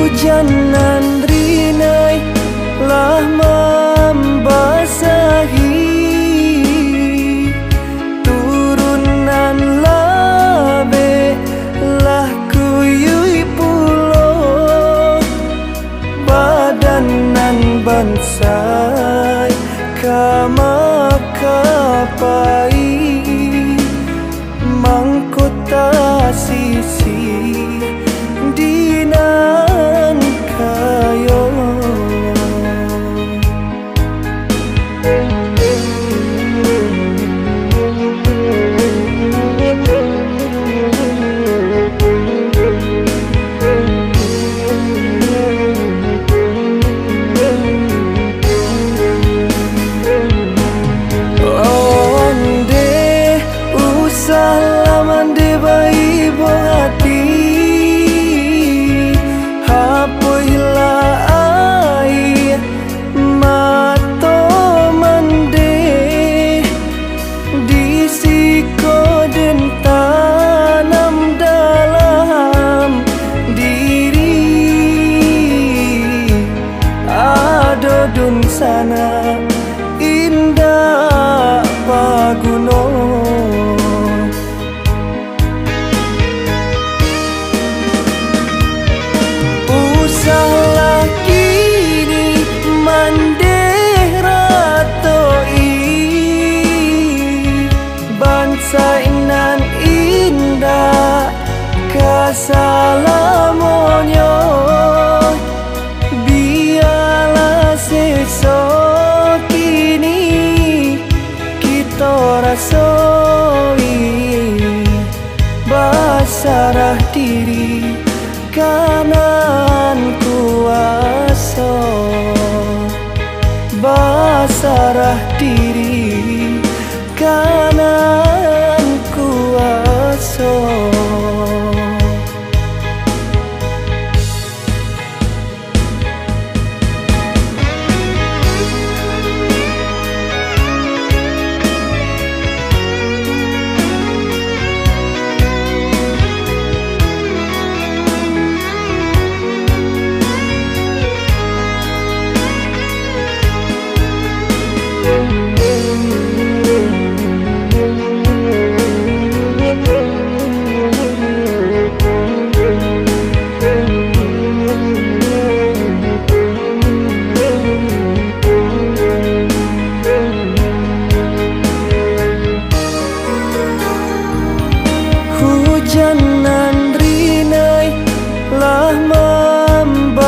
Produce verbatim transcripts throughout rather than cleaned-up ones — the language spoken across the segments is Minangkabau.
Hujan nan rinai lah mambasahi, turun nan labek lah kuyuik pulo, badan nan bansai ka makapai. Mangko tasisih di nan kayo. Onde, usahlah mande baibo ati, hapuihlah aia mato mande. Di siko den tanam dalam diri, ado dunsanak indak baguno. Usahlah kini mandeh ratoi, bansaik nan indak ka salamonyo. Bialah seso kini kito rasoi, basarah diri ka nan kuaso, basarah diri ka nan kuaso. Hujan nan rinai lah mambasahi,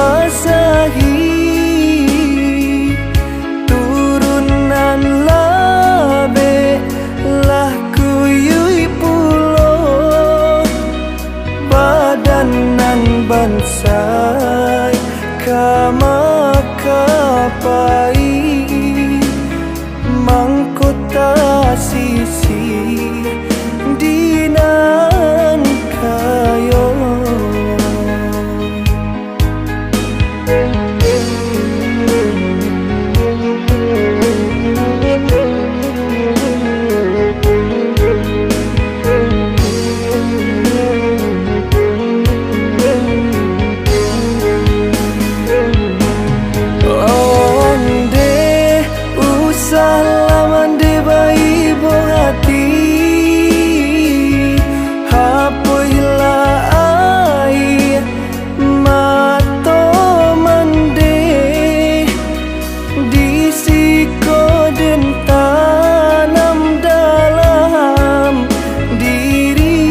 turun nan labek lah kuyuik pulo, badan nan bansai ka makapai. Mangko tasisih di nan kayo. Onde, usahlah mande baibo ati, hapuihlah aia mato mande. Di siko den tanam dalam diri,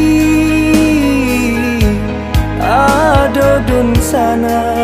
ado dunsanak